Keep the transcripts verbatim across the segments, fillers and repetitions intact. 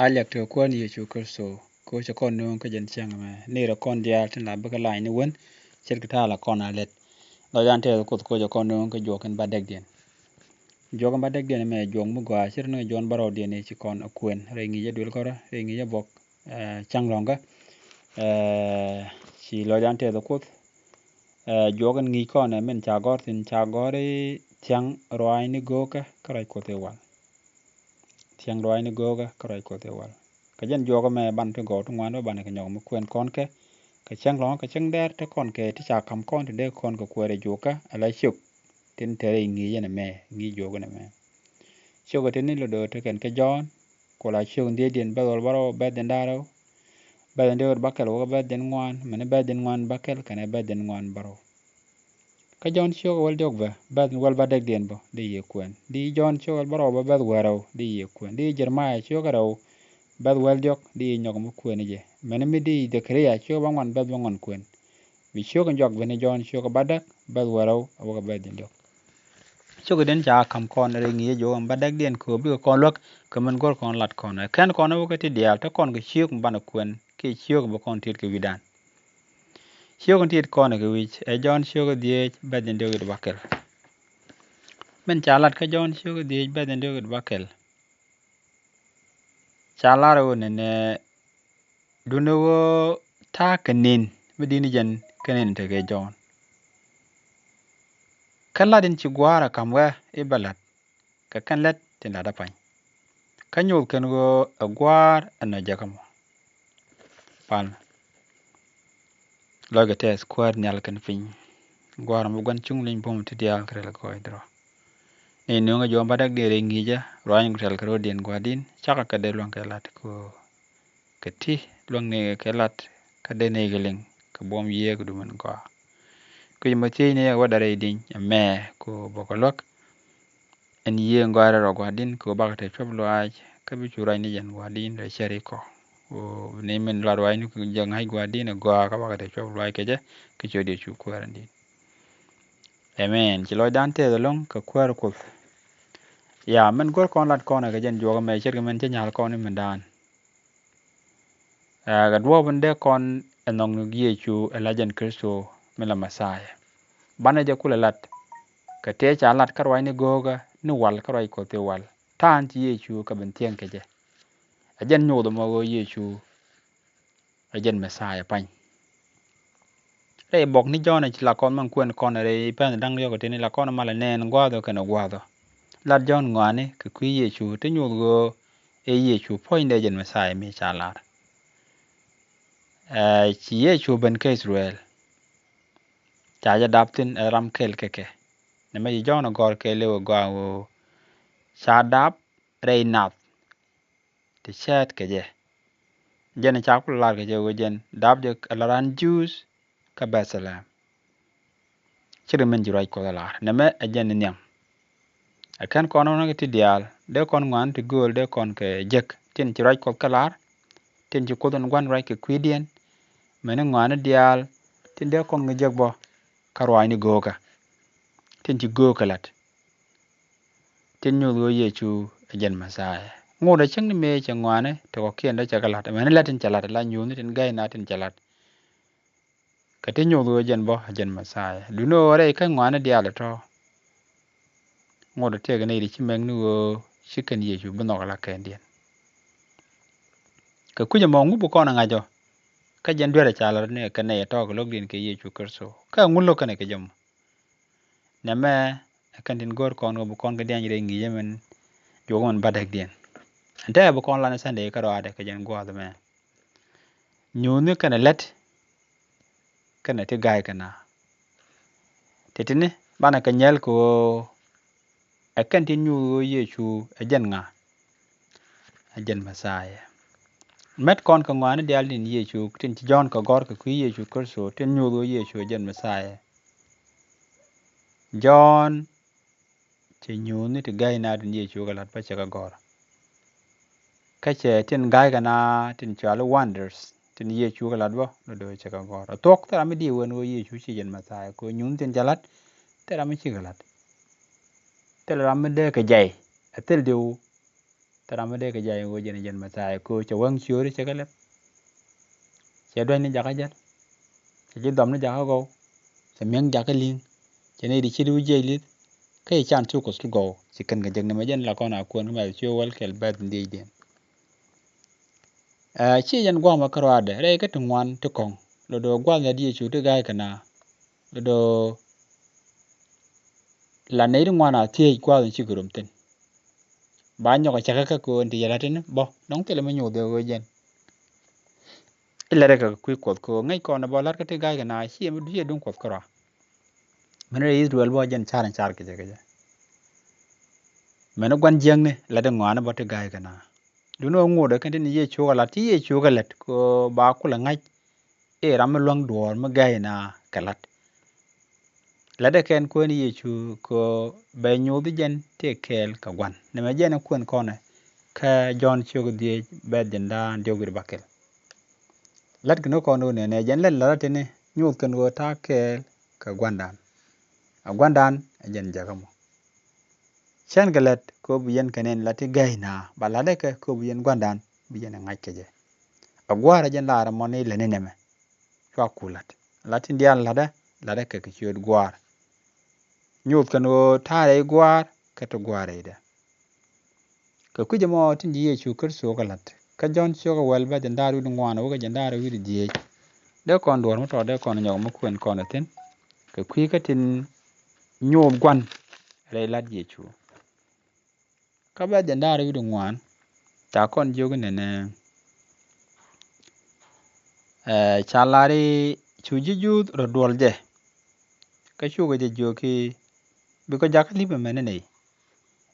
A liak tekɛ Kuäär ni Yecu Kritho, kɛ ɣöö cɛ kɔn nööŋ kä jɛn cäŋ ɛmɛ. Nɛy rɔ kɔn diaal tin la bikɛ lany ni wän, ce̱tkɛ ta̱a̱ la kɔn a lät. Lɔcdan tɛth Kuoth kɛ ɣöö cɛ kɔn nööŋ kä juɔk in bädäkdiɛn. Juɔk in bädäkdiɛn ɛmɛ juɔk mi gɔaa, ce̱t ni Jɔ̱ɔ̱n bärɔwdiɛn ëë ci kɔn a kuɛn rɛy ŋi̱i̱cä duël kɔrä, rɛy ŋi̱i̱cä bok, eh, cäŋ lɔ̱ŋkä. Eh, ci lɔcdan tɛth Kuoth, eh, juɔk in ŋi̱i̱c kɔn ɛ min ca gɔ̱r thi̱n, ca gɔ̱r i̱ thia̱ŋ ruaacni göökä kä ruac Kuɔth i̱ wal. Thia̱ŋ ruaacni göökä kä ruac Kuɔth i̱ wal. Kɛ jɛn juɔk ɛmɛ banɛ ti gɔw ti ŋuan bä banɛ kɛ nyɔk mi kuɛn kɔn kɛ, kɛ cäŋ lɔ̱ŋ kɛ cäŋ dɛr ti kɔn kɛ ti ca ka̱m kɔn ti dee kɔn kɛ kuɛɛr ɛ juɔkä ala ciök tin te rɛy ŋi̱i̱c ɛn ɛmɛ, ŋi̱i̱c juɔk ɛn ɛmɛ. Ciök ɛ tin ni lɔ do̱r tekɛn kä Jɔ̱ɔ̱n, ku la ciök in dhiecdiɛn bɛ̈th wäl bärɔw bɛ̈th in da̱ŋ rɛw, bɛ̈th in dee ɣöt bäkɛl wäkä bɛ̈th in ŋuan, mɛni bɛ̈th in ŋuan bäkɛl kɛnɛ bɛ̈th in ŋuan bärɔw. Kä Jɔ̱ɔ̱n ciök wäl diɔ̱k bä, bɛ̈th wäl bädäkdiɛn bä, dee yɛ kuɛn. Di Jɔ̱ɔ̱n ciök wäl bärɔw bä, bɛ̈th wäl rɛw, dee yɛ kuɛn. Di Jeremia ciök rɛw, bɛ̈th wäl diɔ̱k, dee yɛ nyɔk mi kuɛn jɛ. Mɛni mi di Dhɛkaria ciök bäŋuan, bɛ̈th bäŋuan kuɛn. Bi ciök in jɔak ben i̱ Jɔ̱ɔ̱n ciök bädäk, bäth wäl rɛw a wäkɛ bäth jiɛn diɔ̱k. Ciök in ca ka̱m kɔn rɛy ŋi̱i̱cä juɔk in bädäkdiɛn kɛ ɣöö bikɛ kɔn luäk kɛ min go̱r kɔn lat kɔn. Ɛ kɛn kɔn a wäkɛ ti diaal te kɔn kɛ ciök mi banɛ kuɛn kiɛ ciök bi kɔn ti̱t kɛ wi̱dan. Ciök in ti̱t kɔn kɛ wi̱c ɛ Jɔ̱ɔ̱n ciök dhieec bäth jiɛn diɔ̱k wi̱cdɛ bäkɛl. Min ca lat kä Jɔ̱ɔ̱n ciök dhieec bäth jiɛn diɔ̱k wi̱cdɛ bäkɛl. Ca lar ɣöö nɛnɛ duundɛ ɣöö ta̱a̱ kɛ nin mi di̱t ni jɛn kä nin tekɛ Jɔ̱ɔ̱n. Kä lat in ci Gua̱a̱r ɛ ka̱m ɣä i̱ bä la̱t, kɛ kɛn lät tin la̱tdä pa̱ny. Kä nyoth kɛn ɣöö ɛ Gua̱a̱r ɛ nɔ jɛ kä mɔ. Pal. Lɔcɛ tɛth Kuäär nhial kɛnɛ piny. Gua̱a̱r mi gua̱n cuŋ leny buɔ̱m ti diaal kɛ rɛl gɔɔydɛ rɔ. Ni nööŋɛ juɔk in bädäkdiɛn rɛy ŋi̱i̱cä, ruaacni ku tɛ̈l kɛ rɔ̱diɛn Gua̱a̱rdiɛn, cakɛ kɛ dee luäŋ kɛ lat kɛ ɣöö kɛ ti luäŋ ni kɛ lat kä dee ni kɛ liŋ kɛ buɔ̱m Yiëë kɛ duŋ min gɔaa. Kui̱c mɔ thiec ni yɛ kɛ wädɛ rɛy di̱ny ɛmɛ kɛ ɣöö bä kɛ luäk. Ɛn Yiëë in gɔaa rɛl rɔ Gua̱a̱rdiɛn kɛ ɣöö bakɛ te cuɔp luaac kä bi cu ruac ni jɛn Gua̱a̱rdiɛn rɛy cäri kɔ. Ɣöö ni min lat ruac ni kɛ jɛ ŋa̱c Gua̱a̱rdiɛn ɛ gɔaa kä bakɛ te cuɔp luaac kɛ jɛ kɛ ciötdiɛn cu Kuäär in di̱t. Amen. Ci lɔcdan tɛth ɛlɔ̱ŋ kɛ Kuäär Kuoth. Ya, min go̱r kɔn lat kɔn ɛ kɛ jɛn juɔk ɛmɛ ce̱tkɛ min cä nyal kɔn i̱ mindan. Ɛ, kɛ duɔ̱ɔ̱p in dee kɔn ɛ nhɔk ni Yecu ɛ la jɛn Kritho mi la Mɛthia. Banɛ jɛ kulɛ lat kɛ tëë ca lat kä ruacni göökä ni wal kä ruac Kuɔth i̱ wal. Ta̱a̱ in ci Yecu kɛ ben thiäŋ kɛ jɛ. Ɛ jɛn nyoth ɛmɔ ɣöö Yecu ɛ jɛn Mɛthia pa̱ny. Rɛy bok ni Jɔ̱ɔ̱n ci la kɔn man kuɛn kɔn rɛy pɛn da̱ŋ riɔk tin la kɔn malɛ nɛn gua̱a̱th ɔ kɛnɛ gua̱a̱th ɔ. Lat Jɔ̱ɔ̱n ŋɔaani kɛ kui̱ Yecu ti nyoth ɣöö ɛ Yecu puɔ̱nydɛ jɛn Mɛthia mi ca lar. Ɛ, ci Yecu ben kä Ithɛrɛl. Ca jɛ dap thi̱n ɛ ram kɛl kɛ kɛ. Nɛmɛ ci Jɔ̱ɔ̱n ɛ gɔ̱r kɛɛliw ɛ gɔaa ɣöö ca dap rɛy nath ti cɛɛt kɛ jɛ. Jɛn ca ku lar kɛ jɛ ɣöö jɛn dap jɛ ala raan Juudh kä Bɛthlɛm. Ce̱tkɛ min ci ruac Kuɔth ɛ lar nɛmɛ ɛ jɛn ni nhiam. Ɛ kɛn kɔn ɣän kɛ ti diaal dee kɔn ŋɔaani ti gööl dee kɔn kɛ jek tin ci ruac Kuɔth kɛ lar, tin ci Kuoth in gua̱n ruac kɛ kui̱diɛn. Mɛni ŋɔaani diaal tin dee kɔn kɛ jek bä kä ruaacni göökä, tin ci göökä la̱t. Tin nyoth ɣöö Yecu ɛ jɛn Mɛthia. Ŋot ɛ cäŋ ni mëë cɛ ŋɔaani ti kɔ̱kiɛn dee cɛ kɛ la̱t. Mɛni la̱t tin cɛ la̱t, la nyuuthni tin gäyna tin cɛ la̱t. Kɛ ti nyoth ɣöö jɛn bä ɛ jɛn Mɛthia. Duundɛ ɣöö rɛy kä ŋɔaani diaal ɛ tɔ̱. Ŋot ɛ tëëkɛ nɛy ti ci mɛk ni ɣöö ci kɛn Yecu bi nhɔk ala kɛndiɛn. Kɛ kui̱c ɛmɔ ŋu bi kɔn ɛ ŋa̱c ɔ. Kä jɛn duer ɛ ca la̱t ni kɛ nɛy ɛ tɔ̱ kɛ lo̱kdiɛn kɛ Yecu Kritho. Kä ŋu lo̱k kɛnɛ kɛ jɛ mɔ. Nɛmɛ ɛ kɛn tin go̱o̱r kɔn kɛ bi kɔn kɛ diany rɛy ŋi̱i̱cä min juɔk min bädäkdiɛn. Ɛn tɛkɛ bi kɔn lan Sunday kärɔaadɛ kɛ jɛn gua̱a̱th ɛmɛ. Nyuuthni kɛnɛ lät kɛnɛ ti ga̱a̱c kɛ na. Titini banɛ kɛ nyɛl kɛ ɣöö ɛ kɛn tin nyuuth ɣöö Yecu ɛ jɛn ŋa? Ɛ jɛn Mɛthia. Mɛt kɔn kɛ ŋɔaani diaal tin Yecu tin ci Jɔ̱ɔ̱n kɛ gɔ̱r kɛ kui̱ Yecu Kritho tin nyuuth ɣöö Yecu ɛ jɛn Mɛthia. Jɔ̱ɔ̱n cɛ nyuuthni ti gäyna tin Yecu kɛ la̱t bä cɛ kɛ gɔ̱r. Kä cɛ tin ga̱ykɛ na tin cɔali wonders tin Yecu kɛ la̱t bä lɔ do̱ cɛ kɛ gɔ̱r. Ɛ thuɔ̱k thil ram mi diɛ wen ɣöö Yecu ci jɛn Mɛthia kɛ ɣöö nyuuthni tin cɛ la̱t thil ram mi cikɛ la̱t. Thil ram mi dee kɛ jɛy ɛ thil diw Thil ram mi dee kɛ jay ɣöö jɛn jɛn Mɛthia kɛ ɣöö cɛ wäŋ ciööri cɛ kɛ lɛp. Cɛ duäc ni jakä jäl. Cɛ ji̱ dhɔm ni jakä gɔw. Cɛ mi̱eŋ jakä li̱ŋ. Cɛ nɛy ti ci di wi̱c jiɛc li̱th. Kä ci can thuk Kuɔth ti gɔw ci kɛn kɛ jek ni mɛ jɛn la kɔn a kuɛn kä Mɛthia ciök wäl kɛl bɛth ni dhiecdiɛn. Ɛ, ci jɛn gua̱a̱th mɛ kärɔaadɛ rɛy kä ti ŋuan ti kɔ̱ŋ. Lotdɛ gua̱a̱th ni diɛ cu ti ga̱a̱c kɛ na. Lotdɛ la nɛy ti ŋuan a thiec gua̱a̱th ni cikɛ rom thi̱n. Ba nyɔk a cäkä kä kɛ ɣöö ɛn ti yɛ la̱t tini bä dɔ̱ŋ thilɛ mi nyoth ɛ ɣöö jɛn. Ilɛt rɛ kɛ kui̱ Kuɔth kɛ ɣöö ŋäc kɔn ɛ bä la̱t kä ti ga̱a̱c kɛ na ciɛ mi dui̱ ɛ duŋ Kuɔth kärɔa. Min rɛy Ithɛrɛl bä jɛn car in car kɛ jɛ kɛ jɛ. Min gua̱n jiäkni la̱t in ŋɔaani bä ti ga̱a̱c kɛ na. Duundɛ ɣöö ŋotdɛ kɛn tin Yecu kɛ la̱t ci Yecu kɛ lät kɛ ɣöö ba kulɛ ŋa̱c i̱ ram mi luäŋ duɔ̱ɔ̱r mi gɛ̈i na kɛ la̱t. La̱tdɛ kɛn kuäär ni Yecu kɛ ɣöö bɛ nyoth jɛn tëë kɛɛl kɛ gua̱n. Nɛmɛ jɛn ɛ kuɛn kɔnɛ kä Jɔ̱ɔ̱n ciök dhieec bɛth jiɛn da̱ŋ diɔ̱k wi̱r bäkɛl. La̱t kɛn ɣöö kɔn ɣöö nɛnɛ jɛn lät la̱t tini nyoth kɛn ɣöö ta̱a̱ kɛɛl kɛ gua̱ndan. A gua̱ndan ɛ jɛn jäkä mɔ. Cän kɛ lät kɛ ɣöö bi yɛn kɛ nɛn la̱t ti gɛ̈i na ba la̱tdɛ kɛ kɛ ɣöö bi yɛn gua̱ndan bi yɛn ɛ ŋa̱c kɛ jɛ. A gua̱a̱r ɛ jɛn la̱r ɛmɔ ni lät ni nɛmɛ. Cua ku la̱t. La̱t tin diaal la̱tdä, la̱tdä kɛ kɛ ciöt gua̱a̱r. Nyoth kɛn ɣöö ta̱a̱ rɛy gua̱a̱r kä ti gua̱a̱r rɛydä. Kɛ kui̱c ɛmɔ tin ji̱ Yecu Kritho kɛ la̱t. Kä Jɔ̱ɔ̱n ciök wäl bɛth jiɛn da̱ŋ rɛw wi̱cdɛ ŋuan wä kä jiɛn da̱ŋ rɛw wi̱cdɛ dhieec. Dee kɔn duɔ̱ɔ̱r mi tɔɔt dee kɔn nyɔk mi kuɛn kɔn thi̱n. Kɛ kui̱ kä tin nyoth gua̱n rɛy la̱t Yecu. Kä bɛth jiɛn da̱ŋ rɛw wi̱cdɛ ŋuan ca kɔn jiök i̱ nɛnɛ, ɛ, ca lar i̱ cu ji̱ Juudh rɔ duɔl jɛ. Kä cukɛ jɛ jiök i̱ bikɔ jakä li̱p ɛmɛni nɛy.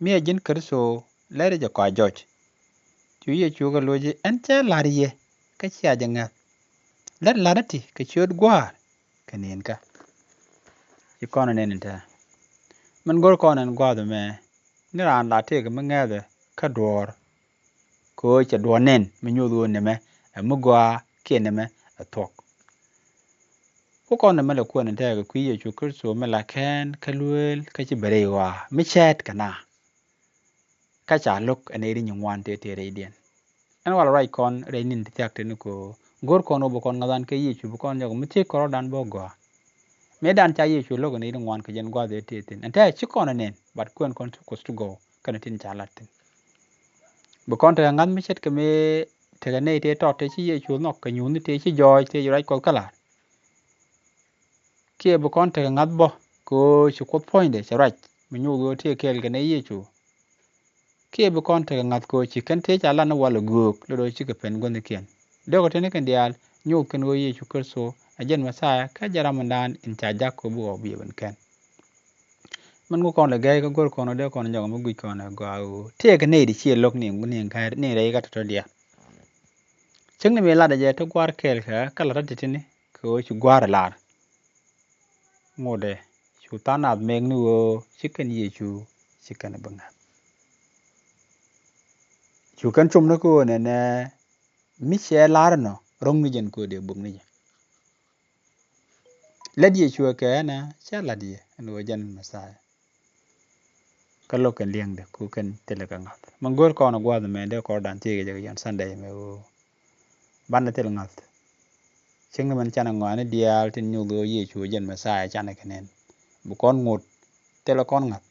Mi ɛ ji̱n Kritho lɛr jɛ kɔa jɔc. Cu Yecu kɛ loc i̱ ɛn cɛ la̱r yɛ kä cia jɛ ŋäth. Lät la̱rä ti kɛ ciöt gua̱a̱r kɛ nɛnkä. Ci kɔn ɛ nɛn in tɛ̱̈ɛ̱̈. Min go̱r kɔn ɛn gua̱a̱th ɛmɛ ni raan la tëëkɛ mi ŋɛ̈thɛ kä duɔ̱ɔ̱r. Kɛ ɣöö cɛ duɔ̱ɔ̱r nɛn mi nyoth ɣöö nɛmɛ ɛ mi gɔaa kiɛ nɛmɛ ɛ thuɔ̱k. Ku kɔn ɛmɛ lɛ kuɛn in tɛɛkɛ kui̱ Yecu Kritho mi la kɛn kä lueel kä ci ben rɛy ɣɔaa mi cɛɛt kɛ na. Kä ca lo̱k ɛ nɛy ri nyin ŋuan tëë tëë rɛydiɛn. Ɛn walɛ ruac kɔn rɛy ni̱n ti thia̱k tëë ni kɛ ɣöö go̱r kɔn ɣöö bi kɔn ŋäth an kä Yecu bi kɔn jɔk mi thiec kɔn rɔ̱dan bä gɔaa. Mëë dan ca Yecu lo̱k ɛ nɛy ri ŋuan kɛ jɛn gua̱a̱th ëë tëë thi̱n ɛn tɛɛkɛ ci kɔn ɛ nɛn bat kuɛn kɔn thuk Kuɔth ti gɔw kɛnɛ tin ca lat thi̱n. Bi kɔn tekɛ ŋa̱th mi ce̱tkɛ mëë tekɛ nɛy tëë tɔt tëë ci Yecu nhɔk kɛ nyuuthni tëë ci jɔɔc tëë ci ruac Kuɔth kä la̱r. Kiɛ bi kɔn tekɛ ŋa̱th bä kɛ ɣöö ci Kuoth puɔ̱nydɛ cɛ ruac mi nyoth ɣöö tëë kɛɛl kɛ nɛy Yecu. Kiɛ bi kɔn tekɛ ŋa̱th kɛ ɣöö ci kɛn tëë ca lat ni walɛ göök lotdɛ ɣöö cikɛ pɛn guäthnikiɛn. Dee kɔ tëë ni kɛn diaal nyoth kɛn ɣöö Yecu Kritho ɛ jɛn Mɛthia kä jɛn ram mindan in ca jak kɛ ɣöö bi ɣɔw bi ɛ ben kɛn. Min ŋu kɔn lɛ gɛy kä go̱r kɔn dee kɔn nyɔk mi guic kɔn ɛ gɔaa ɣöö tëëkɛ nɛy di ciɛ lo̱k ni ni ŋa̱r ni rɛy kä tɔ̱tɔ̱ diaal. Cäŋ ni mëë latdɛ jɛ ti gua̱a̱r kɛɛl kɛ kä latdä ti̱ti̱ni kɛ ɣöö ci gua̱a̱r ɛ lar. Ŋotdɛ cu tha̱a̱ŋ nath mɛk ni ɣöö ci kɛn Yecu ci kɛn bi ŋa̱th. Cu kɛn com ni kä ɣöö nɛnɛ mi cɛ lar inɔ ro̱ŋ ni jɛn kɛ ɣöö dee bök ni jɛ. Lät Yecu ɛ kɛ ɛnɛ cɛ la̱t yɛ ɛn ɣöö jɛn Mɛthia. Kä lo̱k kɛn liɛŋdɛ ku kɛn thilɛ kɛ ŋa̱th. Min go̱r kɔn ɛ gua̱a̱th ɛmɛ dee kɔn dan thiec kɛ jɛ kɛ jɛn Sunday ɛmɛ ɣöö banɛ thil ŋa̱th. Cäŋ ni min canɛ ŋɔaani diaal tin nyoth ɣöö Yecu ɛ jɛn Mɛthia canɛ kɛ nɛn. Bi kɔn ŋot thilɛ kɔn ŋa̱th.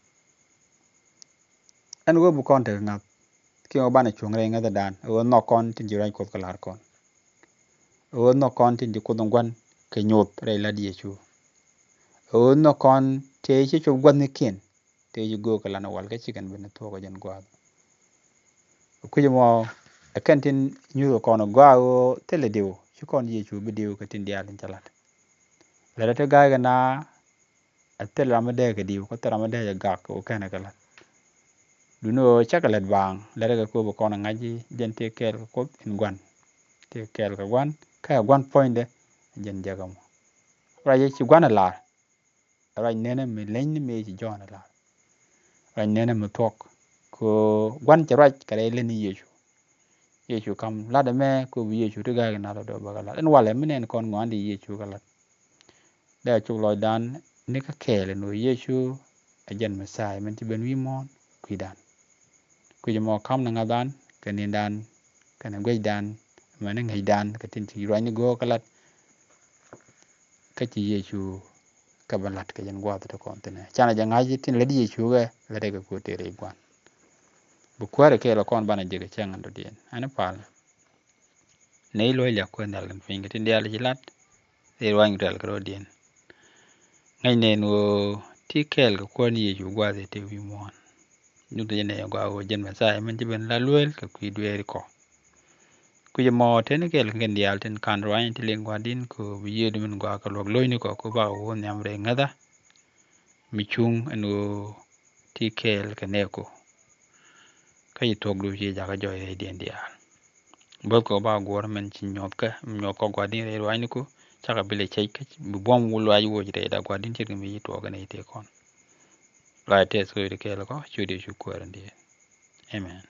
Ɛn ɣöö bi kɔn tekɛ ŋa̱th kiɛ ɣöö banɛ cuŋ rɛy ŋäthädan ɣöö nhɔk kɔn tin ci ruac Kuɔth kɛ la̱r kɔn. Ɣöö nhɔk kɔn tin ci Kuoth in gua̱n kɛ nyoth rɛy la̱t Yecu. Ɣöö nhɔk kɔn tëë ci cop gua̱thnikiɛn tëë ci göök kɛ lan wal kä ci kɛn ben thuɔ̱k kɛ jɛn gua̱a̱th. Kui̱c ɛmɔ ɛ kɛn tin nyuthkɛ kɔn gɔaa ɣöö thilɛ diw ci kɔn Yecu bi diw kɛ tin diaal tin ca la̱t. Lɛt ɛ ti ga̱a̱c kɛ na ɛ thil ram mi dee kɛ diw kä thil ram mi dee jɛ gak kɛ ɣöö kɛnɛ kɛ la̱t. Duundɛ ɣöö cakɛ lät baaŋ lɛt ɛ kɛ kööbä kɔn ɛ ŋa̱c ji̱ jɛn tëë kɛɛl kɛ Kuoth in gua̱n. Tëë kɛɛl kɛ gua̱n kä ɛ gua̱n puɔ̱nydɛ jɛn jɛkä mɔ. Ruac ɛ ci gua̱n ɛ lar. Ruac nɛnɛ mi leny ni mëë ci Jɔ̱ɔ̱n ɛ lar. Ruac nɛnɛ mi thuɔ̱k kɛ ɣöö gua̱n cɛ ruac kɛ rɛy leny ni Yecu. Yecu kam lat ɛmɛ kɛ ɣöö bi Yecu ti ga̱a̱c kɛ na lɔ dɔ̱ bäkɛ lat ɛn walɛ mi nɛn kɔn ŋɔaani di Yecu kɛ lat. Dee a cuk lɔcdan ni kä kɛɛl ɛn ɣöö Yecu ɛ jɛn Mɛthia min ci ben wi̱i̱ muɔ̱ɔ̱n kui̱dan. Kui̱c mɔ ka̱m ni ŋa̱thdan kɛ ni̱ndan kɛnɛ guecdan mɛn ni ŋäcdan kɛ tin ci ruacni go̱o̱k kä lat. Kä ci Yecu kɛ bä lat kɛ jɛn gua̱a̱th ti kɔn thi̱n ɛ canɛ jɛ ŋa̱c tin lät Yecu kɛ lät ɛ kɛ kuäär tëë rɛy gua̱n. Bi kuäärɛ kɛɛl kɛ kɔn banɛ jek kɛ cäŋ ɛn dɔ̱diɛn ɛn pal. Nɛy luɔ̱c liak kuäär nhial kɛn piny kɛ tin diaal ci lat. Thil ruany kɛ tɛl kɛ rɔ̱diɛn. Ŋäc nɛn ɣöö ti kɛɛl kɛ kuäär ni Yecu gua̱a̱th ɛ tëë wi̱i̱ muɔ̱ɔ̱n. Nyuth jɛ nɛy ɛ gɔaa ɣöö jɛn Mɛthia mɛn ci ben la lueel kɛ kui̱ dueeri kɔ. Kui̱c ɛmɔ teni kɛɛl kɛ kɛn diaal tin ka̱n ruany ti liŋ gua̱di̱n kɛ ɣöö bi yiëëdu min gɔaa kɛ luäk lo̱cni kɔ kɛ bakɛ wä nhiam rɛy ŋäthä. Mi cuŋ ɛn ɣöö ti kɛɛl kɛ nɛɛku. Kä ci thuɔ̱kdu ci jakä jɔɔc rɛydiɛn diaal. Bo̱th kɔ ba guɔ̱r mɛn ci nyuɔthkä nyuɔthkɔ gua̱di̱n rɛy ruacniku. Cakɛ bi lɛ cɛc kä bi buɔ̱m wul luac woc rɛyda gua̱di̱n ce̱tkɛ mi ci tuɔɔk kɛn i̱ tëë kɔn. Luac tɛth kɛ ɣöö ti kɛɛl kɔ ciöt Yecu kuäär in diɛɛr. Amen.